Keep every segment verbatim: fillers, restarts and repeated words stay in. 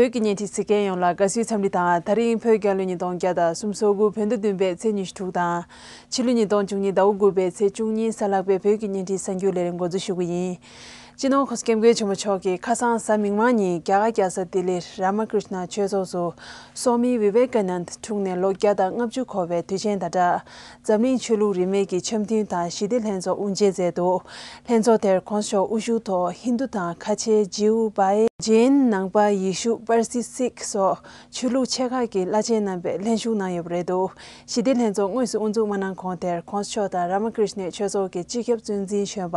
བོད་ཀྱི་བརྙན་འཕྲིན་གཟིགས་མཁན་ཡོངས་ལ་དགའ་བསུའི་འཚམས་འདྲི་དང་། ད་རིང་བོད་རྒྱལ་ལོ་ཉིས་སྟོང་བརྒྱ་དང་སུམ་ཅུ་སོ་དགུ་བོད་ཟླ་བདུན་པའི་ཚེས་ཉི་ཤུ་དྲུག་དང་། ཕྱི་ལོ་ཉིས་སྟོང་བཅུ་གཉིས་ཟླ་བ་དགུ་པའི་ཚེས་བཅུ་གཉིས་གཟའ་ལྷག་པའི་བོད་ཀྱི་བརྙན་འཕྲིན་གསར་འགྱུར་ལས་རིམ་འགོ་འཛུགས་ཞུ་གི་ཡིན། སྤྱི་ནོར་༸གོང་ས་༸སྐྱབས་མགོན་ཆེན་པོ་མཆོག་གིས་ཁ་སང་གཟའ་མིག་དམར་ཉིན་རྒྱ་གར་རྒྱལ་ས་ལྡི་ལིར་རཱ་མ་ཀྲིཤ་ན་ཆོས་ཚོགས་སུ་སོ་མི་ཝི་ཝེ་ཀ་ནན་འཁྲུངས་ནས་ལོ་བརྒྱ་དང་ལྔ་བཅུ་འཁོར་བའི་དུས་ཆེན་དང་སྦྲགས། འཛམ་གླིང་ཆོས་ལུགས་རིས་མེད་ཀྱི་འཆམ་མཐུན་དང་ཞི་བདེ་ལྷན་ཚོགས་དབུ་འབྱེད་མཛད་འདུག་ལྷན་ཚོགས་དེར་༸གོང་ས་མཆོག་དབུ་བཞུགས་ཐོག་ཧིན་རྡུ་དང་ཁ་ཆེ། ཇིའུ། བྷ་ཧེ། ཇེན། ནང་པ། ཡེ་ཤུ། པར་སི། སིག་སོགས་ཆོས་ལུགས་ཆེ་ཁག་གི་བླ་ཆེན་རྣམ་པས་ལྷན་ཞུགས་གནང་ཡོད་པ་རེད་འདུག་ཞི་བདེ་ལྷན་ཚོགས་དངོས་སུ་དབུ་འཛུགས་མ་གནང་གོང་དེར་༸གོང་ས་མཆོག་དང་རཱ་མ་ཀྲིཤ་ནའི་ཆོས་ཚོགས་ཀྱི་སྤྱི་ཁྱབ་གཙོ་འཛིན་གཞོན་པ་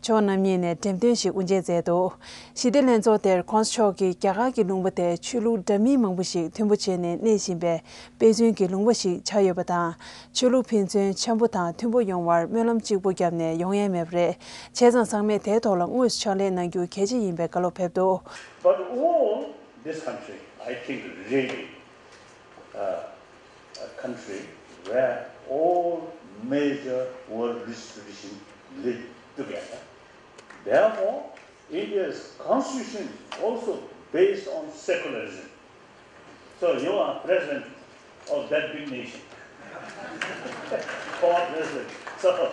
མཆོག་རྣམ་གཉིས་ནས་འགྲེམས་སྟོན་ཞིག་དབུ་འབྱེད་མཛད་འདུག་ཞི་བདེ་ལྷན་ཚོགས་དེར་༸གོང་ས་མཆོག་གིས་རྒྱ་གར་གྱི་ལུང་པ་དེ་ཆོས་ལུགས་འདྲ་མིན་མང་པོ་ཞིག་མཐུན་པོ་བྱས་ནས་གནས་བཞིན་པའི་དཔེ་མཚོན་གྱི་ལུང་པ་ཞིག་ཆགས་ཡོད་པ་དང་། ཆོས་ལུགས་ཕན་ཚུན་འཆམ་པོ་དང་མཐུན་པོ་ཡོང་བར་སྨོན་ལམ་གཅིག་པོ་བརྒྱབ་ནས་ཡོང་ཡས་མེད་པ་རེད། བྱས་ཙང་ཚང་མས་དེའི་ཐོག་ལ་དངོས་སུ་ཕྱག་ལས་གནང་རྒྱུ་གལ་ཆེ་ཡིན་པའི་བཀའ་སློབ་ཕེབས་འདུག But overall, this country, I think, really uh, a country where all major world religious traditions live together. Therefore, India's constitution is also based on secularism. So you are president of that big nation, core president. So,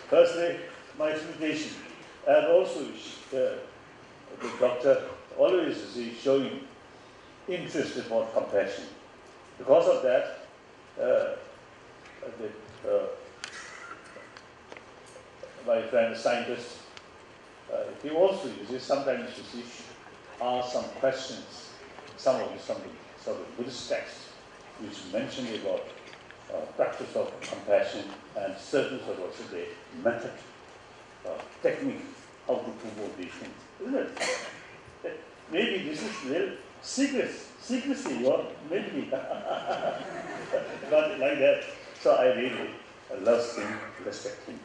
firstly, my felicitation, and also uh, the doctor always is showing interest about compassion. Because of that, uh, the, uh, my friend scientist, uh, he also, you see, sometimes you see, ask some questions, some of the, some of the sort of Buddhist texts which mention about uh, practice of compassion and certain sort of the method, uh, technique how to promote these things, isn't it? Maybe this is real secrets, secrecy, or maybe not like that. So I really love him, respect him.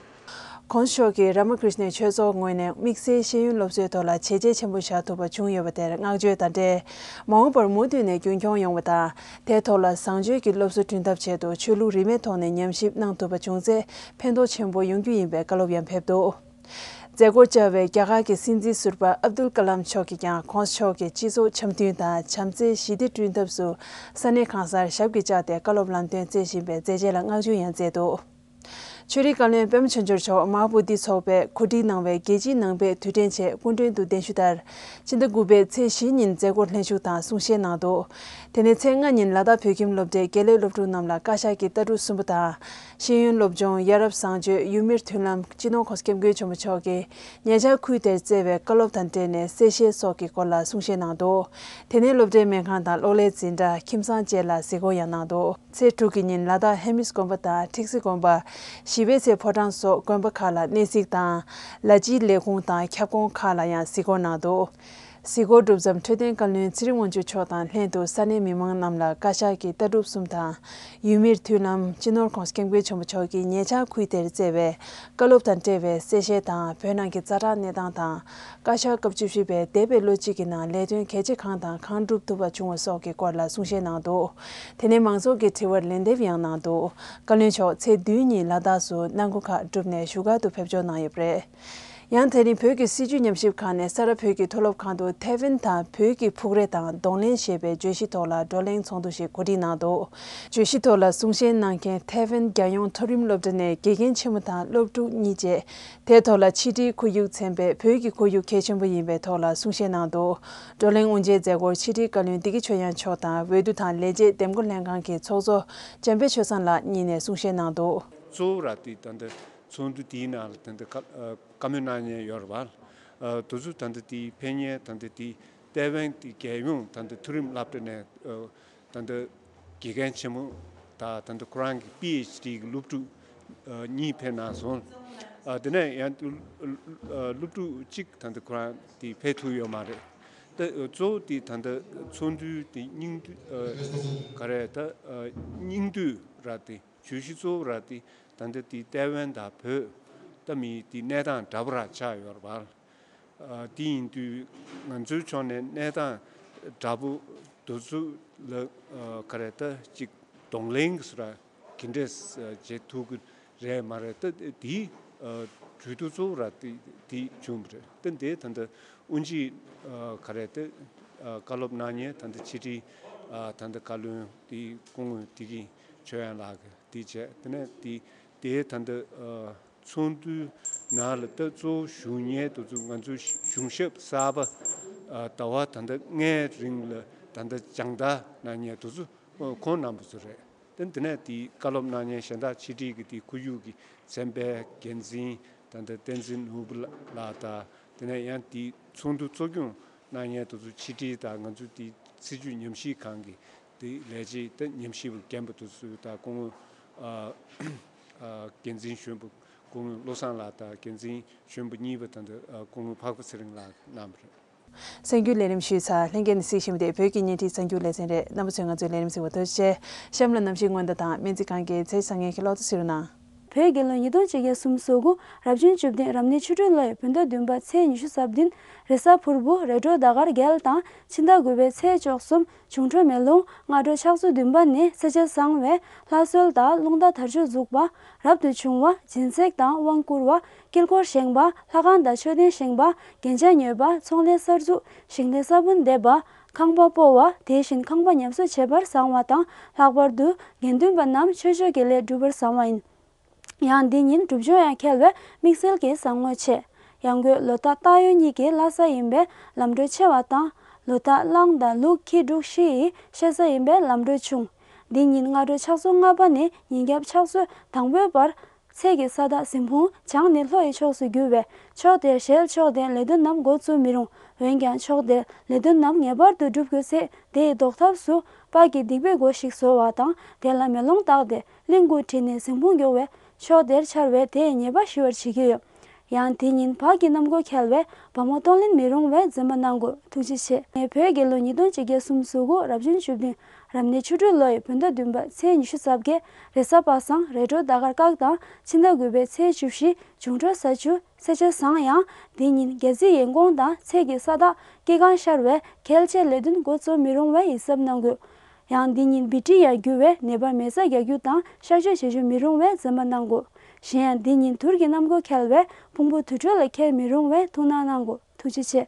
༸གོང་ས་མཆོག་གིས་རཱ་མ་ཀྲིཤ་ནའི་ཆོས་ཚོགས་ངོས་ནས་དམིགས་བསལ་ཤེས་ཡོན་སློབ་གསོའི་ཐོག་ལ་བྱས་རྗེས་ཆེན་པོ་བཞག་ཐུབ་པ་བྱུང་ཡོད་པ་དེར་བསྔགས་བརྗོད་དང་འབྲེལ། མ་འོངས་པར་མུ་མཐུད་ནས་རྒྱུན་འཁྱོངས་ཡོང་བ་དང་། དེའི་ཐོག་ལ་བཟང་སྤྱོད་ཀྱི་སློབ་གསོ་བསྐྲུན་ཐབས་ཆེད་དུ་ཆོས་ལུགས་རིས་མེད་ཐོག་ནས་ཉམས་ཞིབ་གནང་ཐུབ་པ་བྱུང་ཚེ་ཕན་ཐོགས་ཆེན་པོ་ཡོང་རྒྱུ་ཡིན་པའི་བཀའ་སློབ་ཡང་ཕེབས་འདུག་མཛད་སྒོར་བཅར་བའི་རྒྱ་གར་གྱི་སྲིད་འཛིན་ཟུར་པ་ཨབ་དུལ་ཀ་ལམ་མཆོག་གིས་ཀྱང་༸གོང་ས་མཆོག་གི་སྤྱི་ཚོགས་འཆམ་མཐུན་དང་བྱམས་བརྩེའི་ཞི་བདེ་བསྐྲུན་ཐབས་སུ་ས་གནས་གང་སར་ཞབས་ཀྱིས་བཅགས་ཏེ་བཀའ་སློབ་ལམ་སྟོན་སྩལ་བཞིན་པའི་མཛད་རྗེས་ལ་བསྔགས་བརྗོད་ཡང་མཛད་འདུག་ཆོས་རིག་བཀའ་བློན་པད་མ་ཆོས་འབྱོར་མཆོག་མ་ཧཱ་བོ་དྷི་ཚོགས་པས་གོ་སྒྲིག་གནང་བའི་རྒྱལ་སྤྱིའི་ནང་པའི་དུས་དྲན་ཆེད་སྐུ་མགྲོན་དུ་གདན་ཞུ་ལྟར། ཕྱི་ཟླ་དགུ་པའི་ཚེས་བཞི་ཉིན་མཛད་སྒོར་ལྷན་ཞུགས་དང་གསུང་བཤད་གནང་འདུག་དེ་ནས་ཚེས་ལྔ་ཉིན་ལ་དྭགས་བོད་ཁྱིམ་སློབ་གྲྭའི་དགེ་ལས་སློབ་ཕྲུག་རྣམས་ལ་བཀའ་ཤག་གི་ལྟ་གྲུབ་གསུམ་པོ་དང་། ཤེས་ཡོན་སློབ་སྦྱོང་། ཡ་རབས་བཟང་སྤྱོད། ཡུལ་མིར་མཐུན་ལམ། སྤྱི་ནོར་༸གོང་ས་༸སྐྱབས་མགོན་ཆེན་པོ་མཆོག་གིས་ཉེ་ཆར་ཁུལ་དེར་བསྩལ་བའི་བཀའ་སློབ་དང་འབྲེལ་ནས་གསལ་བཤད་སོགས་ཀྱི་སྐོར་ལ་གསུང་བཤད་གནང་འདུག་དེ་ནས་སློབ་གྲྭའི་སྨན་ཁང་དང་གློག་ཀླད་འཛིན་གྲྭ། ཁྱིམ་ཚང་བཅས་ལ་གཟིགས་སྐོར་ཡང་གནང་འདུག་ཚེས་དྲུག་གི་ཉིན་ལ་དྭགས་ཧེ་མིས་དགོན་པ་དང་ཁྲིག་སེ་དགོན་པ། བཞི་པའི་ཚེས་ཕོ་བྲང་སོགས་དགོན་པ་ཁག་ལ་གནས་གཟིགས་དང་། ལ་སྤྱིའི་ལས་ཁུངས་དང་ཁྱབ་ཁོངས་ཁག་ལ་ཡང་གཟིགས་སྐོར་གནང་འདུག་གཟིགས་སྐོར་གྲུབ་མཚམས་འཕྲོད་བསྟེན་བཀའ་བློན་ཚེ་རིང་དབང་ཕྱུག་མཆོག་དང་ལྷན་དུ་ས་གནས་མི་མང་རྣམས་ལ་བཀའ་ཤག་གི་ལྟ་གྲུབ་གསུམ་དང་། ཡུལ་མིར་མཐུན་ལམ། སྤྱི་ནོར་༸གོང་ས་༸སྐྱབས་མགོན་ཆེན་པོ་མཆོག་གིས་ཉེ་ཆར་ཁུལ་དེར་བསྩལ་བའི་བཀའ་སློབ་དང་འབྲེལ་བའི་གསལ་བཤད་དང་། བོད་ནང་གི་ཛ་དྲག་གནས་སྟངས་དང་། བཀའ་ཤག་སྐབས་བཅུ་བཞི་པས་འདས་པའི་ལོ་གཅིག་གི་ནང་ལས་དོན་གལ་ཆེ་གང་དང་གང་བསྒྲུབས་ཐུབ་པ་བྱུང་བ་སོགས་ཀྱི་སྐོར་ལ་གསུང་བཤད་གནང་འདུག་དེ་ནས་མང་ཚོགས་ཀྱི་དྲི་བར་ལན་འདེབས་ཡང་གནང་འདུག་བཀའ་བློན་མཆོག་ཚེས་བདུན་ཉིན་ལ་དྭགས་སུ་གནང་སྒོ་ཁག་བསྒྲུབས་ནས་བཞུགས་སྒར་དུ་ཕེབས་འབྱོར་གནང་ཡོད་པ་རེད། ཡང་དེ་རིང་བོད་ཀྱི་སྲིད་བྱུས་ཉམས་ཞིབ་ཁང་ནས་ས་རཱ་བོད་ཀྱི་མཐོ་སློབ་ཁང་དུ་ཐའེ་ཝན་དང་བོད་ཀྱི་ཕུགས་རེ་དང་གདོང་ལེན་ཞེས་པའི་བརྗོད་གཞི་ཐོག་ལ་བགྲོ་གླེང་ཚོགས་འདུ་ཞིག་གོ་སྒྲིག་གནང་འདུག་བརྗོད་གཞི་ཐོག་ལ་གསུང་བཤད་གནང་མཁན་ཐའེ་ཝན་རྒྱལ་ཡོངས་མཐོ་རིམ་སློབ་གྲྭ་ནས་དགེ་རྒན་ཆེན་མོ་དང་སློབ་ཕྲུག་གཉིས་བཅས། དེའི་ཐོག་ལ་ཕྱི་དྲིལ་ཁོར་ཡུག་ཚན་པས་བོད་ཀྱི་ཁོར་ཡུག་གལ་ཆེན་པོ་ཡིན་པའི་ཐོག་ལ་གསུང་བཤད་གནང་འདུག་བགྲོ་གླེང་དབུ་འབྱེད་མཛད་སྒོར་ཕྱི་དྲིལ་བཀའ་བློན་བདེ་སྐྱིད་ཆོས་དབྱངས་མཆོག་དང་འོས་བསྡུ་དང་ལས་བྱེད་འདེམས་བསྐོ་ལྷན་ཁང་གི་ཚོགས་གཙོ་འཇམ་དཔལ་ཆོས་བཟང་ལགས་གཉིས་ནས་གསུང་བཤད་གནང་འདུག་གཙོ་བོ་ར་དེ་ད་ལྟ་ཚོགས་འདུ་དེའི་ནང་ལ་ད་ལྟ་བཀའ་བཀའ་མོལ་གནང་མཁན་ཡོད་རེད་བ། དེ་ཚོ་ད་ལྟ་དེའི་ཕེབས་མཁན་ད་ལྟ་དེ་ཐའེ་ཝན་དེ་རྒྱལ་ཡོངས་ད་ལྟ་མཐོ་རིམ་སློབ་གྲྭ་ནས་ད་ལྟ་དགེ་རྒན་ཆེན་མོ་དང་ད་ལྟ་ཁོ་རང་གི་པི་ཨེཆ་ཌི་གི་སློབ་ཕྲུག་གཉིས་ཕེབས་གནང་སོང་། དེ་ནས་ཡང་སློབ་ཕྲུག་གཅིག་ད་ལྟ་ཁོ་རང་དེ་ཕེབས་ཐུབ་ཡོད་མ་རེད། ད་གཙོ་བོ་དེ་ད་ལྟ་ཚོགས་འདུ་དེ་སྙིང་བསྡུས་ག་རེ་ད་སྙིང་བསྡུས་ར་དེ། བརྗོད་གཞི་གཙོ་བོ་ར་དེ་ད་ལྟ་དེ་ཐའེ་ཝན་དང་བོད་ད་མི་དེ་གནས་སྟངས་འདྲ་པོ་ར་ཆགས་ཡོད་རེད་བ། དེ་ཡིན་དུས་ང་ཚོའི་ཕྱོགས་ནས་གནས་སྟངས་འདྲ་པོ་དེ་ཚོ་ལ་ག་རེ་ད་ཅིག་གདོང་ལེན་གྱི་སུ་ར་གི་འདྲས་བྱེད་ཐུབ་ཀྱི་རེད་མ་རེད། ད་དེ་གྲོས་བསྡུར་གཙོ་བོ་ར་དེ་དེ་བྱུང་བ་རེད། ད་དེ་ད་ལྟ་དབུ་འབྱེད་ག་རེ་ད་ བཀའ་སློབ་གནང་མཁན་ད་ལྟ་ཕྱི་དྲིལ་ད་ལྟ་བཀའ་བློན་དེ་སྐུ་ངོ་བདེ་སྐྱིད་ཆོས་དབྱངས་ལགས་ཀྱིས་དེ་བྱས། དེ་ནས་དེ་དེའི་ད་ལྟ་ཚོགས་འདུའི་ནང་ལ་ད་གཙོ་བོ་ཞུགས་མཁན་དེ་ཚོ་ང་ཚོའི་གཞུང་ཞབས་གསར་པ་ཟླ་བ་ད་ལྟ་ལྔའི་རིང་ལ་ད་ལྟ་སྦྱང་བརྡར་གནང་མཁན་དེ་ཚོ་ཁོང་རྣམ་པ་ཚོ་རེད། དེ་འདི་ནས་དེའི་བཀའ་སློབ་གནང་མཁན་གཞན་དག་ཕྱི་དྲིལ་གྱི་དེའི་ཁོར་ཡུག་གི་ཚན་པའི་འགན་འཛིན་ད་ལྟ་བསྟན་འཛིན་ནོར་བུ་ལགས་དང་། དེ་ནས་ཡང་དེའི་ཚོགས་འདུ་གཙོ་སྐྱོང་གནང་མཁན་དེ་ཚོ་ཕྱི་དྲིལ་དང་ང་ཚོ་དེའི་སྲིད་བྱུས་ཉམས་ཞིབ་ཁང་གི་དེའི་ལས་བྱེད་དང་ཉམས་ཞིབ་པ་རྒན་པ་དེ་ཚོ་དང་སྐུ་ངོ་ཨ་ཨ་འགན་འཛིན་གཞོན་པ་སྐུ་ངོ་བློ་བཟང་ལགས་དང་འགན་འཛིན་གཞོན་པ་གཉིས་པ་ད་ལྟ་ཨ་སྐུ་ངོ་འཕགས་པ་ཚེ་རིང་ལགས་གནང་བ་རེད། གསར་འགྱུར་ལས་རིམ་ཞུས་ཚར། ལྷན་རྒྱས་ནས་གཟིགས་བཞིན་པ་དེ་བོད་ཀྱི་བརྙན་འཕྲིན་གསར་འགྱུར་ལེ་ཚན་རེད། རྣམ་པ་ཚོས་ང་ཚོའི་ལས་རིམ་གཟིགས་པར་ཐུགས་རྗེ་ཆེ། གཤམ་ལ་གནམ་གཤིས་སྔོན་བརྡ་དང་སྨན་རྩིས་ཁང་གི་ཚེས་གྲངས་ངེས་ཀྱི་གློག་བརྡ་ཟེར་ནང་། བོད་རྒྱལ་ལོ་ཉིས་སྟོང་ཆིག་བརྒྱ་སུམ་ཅུ་སོ་དགུ་རབ་བྱུང་བཅུ་བདུན་རབ་གནས་ཆུ་སྦྲུལ་ལོའི་བོད་ཟླ་བདུན་པ་ཚེས་ཉི་ཤུ་རྩ་བདུན། རེས་གཟའ་ཕུར་བུ་རེས་འགྲོགས་ཟླ་སྐར་རྒྱལ་དང་ཕྱི་ཟླ་དགུ་པའི་ཚེས་བཅུ་གསུམ། འབྱུང་འཕྲོད་མེ་རླུང་སྔ་དྲོ་ཕྱག་ཚོད་བདུན་པ་ནས་ཚེས་ཆ་བཟང་བས་ལྷ་གསོལ་དང་རླུང་རྟ་དར་ལྕོག་འཛུགས་པ། རབ་ཏུ་བྱུང་བ་སྦྱིན་སྲེག་དང་དབང་བསྐུར་བ། དཀྱིལ་འཁོར་བཞེངས་པ། ལྷ་ཁང་དང་མཆོད་རྟེན་བཞེངས་པ། རྒྱན་ཆ་ཉོས་པ། ཚོང་ལས་གསར་འཛུགས། ཞིང་ལས་ས་བོན་འདེབས་པ། ཁང་པ་སྤོ་བ། དེ་བཞིན་ཁང་པ་ཉམས་གསོ་བྱེད་པར་བཟང་བ་དང་། ལྷག་པར་དུ་དགེ་འདུན་པ་རྣམས་ཆོས་ཕྱོགས་ཀྱི་ལས་སྒྲུབ་པར་བཟང་བ་ཡིན། ཡང་འདི་ཉིན་སྒྲུབ་སྦྱོང་ཡང་ཁེལ་བས་དམིགས་བསལ་གྱི་བཟང་ངོ་ཆེ། ཡང་སྒོས་ལོ་རྟགས་སྟག་ཡོས་གཉིས་ཀྱི་བླ་གཟའ་ཡིན་པས་ལམ་འགྲོ་ཆེ་བ་དང་། ལོ་རྟགས་གླང་དང་ལུག་ཁྱི་འབྲུག་བཞི་ཡི་བཤད་གཟའ་ཡིན་པས་ལམ་འགྲོ་ཆུང་། འདི་ཉིན་སྔ་དྲོ་ཕྱག་ཚོད་ལྔ་པ་ནས་ཉིན་རྒྱབ་ཕྱག་ཚོད་དང་པོའི་བར། ཚེས་ཀྱི་ས་བདག་ཟིན་ཕུང་བྱང་ནི་ལྷོ་ཡི་ཕྱོགས་སུ་རྒྱུ་བས། ཕྱོགས་དེར་ཞལ་ཕྱོགས་དེར་ལས་དོན་རྣམས་འགོ་བཙུགས་མི་རུང་། འོན་ཀྱང་ཕྱོགས་དེར་ལས་དོན་རྣམས་ངེས་པར་དུ་སྒྲུབ་དགོས་ཚེ། དེ་ཡི་ཟློག་ཐབས་སུ་པ་གི་སྡིག་པའི་སྒོ་ཞིག་བཟོ་བ་དང་། དེ་ལ་མེ་ལོང་བཏགས་ཏེ་གླིང་དགུ་བྲིས་ནས་ཟིན་ཕུང་རྒྱུ་བས། ཕྱོགས་དེར་འཆར་བས་དེ་ཡི་ཉེས་པ་ཞི་བར་བྱེད་ཀྱི་ཡོད། ཡང་དེ་ཉིན་བག་གི་གནམ་སྒོ་ཁེལ་བས་བ་མོ་གཏོང་ལེན་མི་རུང་བས་འཛེམ་པ་གནང་དགོས། ཐུགས་རྗེ་ཆེ། ངས་བོད་རྒྱལ་ལོ་ཉིས་སྟོང་ཆིག་བརྒྱ་སུམ་ཅུ་སོ་དགུ་རབ་བྱུང་བཅུ་བདུན་རབ་གནས་ཆུ་སྦྲུལ་ལོའི་བོད་ཟླ་བདུན་པ་ཚེས་ཉི་ཤུ་རྩ་བརྒྱད། རེས་གཟའ་པ་སངས། རེས་འགྲོགས་ཟླ་སྐར་སྐག་དང་ཕྱི་ཟླ་དགུ་པའི་ཚེས་བཅུ་བཞི། འབྱུང་འཕྲོད་ས་བཅུ། ཚེས་ཆ་བཟང་ཡང་། འདི་ཉིན་རྒྱལ་སྲིད་ཡན་གོང་དང་ཚེས་ཀྱི་ས་བདག་སྐྱེ་གང་ཤར་བས་གལ་ཆེ་ལས་དོན་འགོ་རྩོམ་མི་རུང་བའི་ཡིད་གཟབ་གནང་དགོས། ཡང་འདི་ཉིན་བི་ཏྲི་ཡང་རྒྱུ་བས་ནད་པར་མེ་བཙའ་རྒྱག་རྒྱུ་དང་གཤག་བཅོས་བྱེད་རྒྱུ་མི་རུང་བས་འཛེམ་པ་གནང་དགོས། གཞན་ཡང་འདི་ཉིན་དུར་གྱི་གནམ་སྒོ་ཁེལ་བས་ཕུང་པོ་དུར་ཁྲོད་ལ་འཁྱེར་མི་རུང་བས་ཐུགས་སྣང་གནང་དགོས། ཐུགས་རྗེ་ཆེ།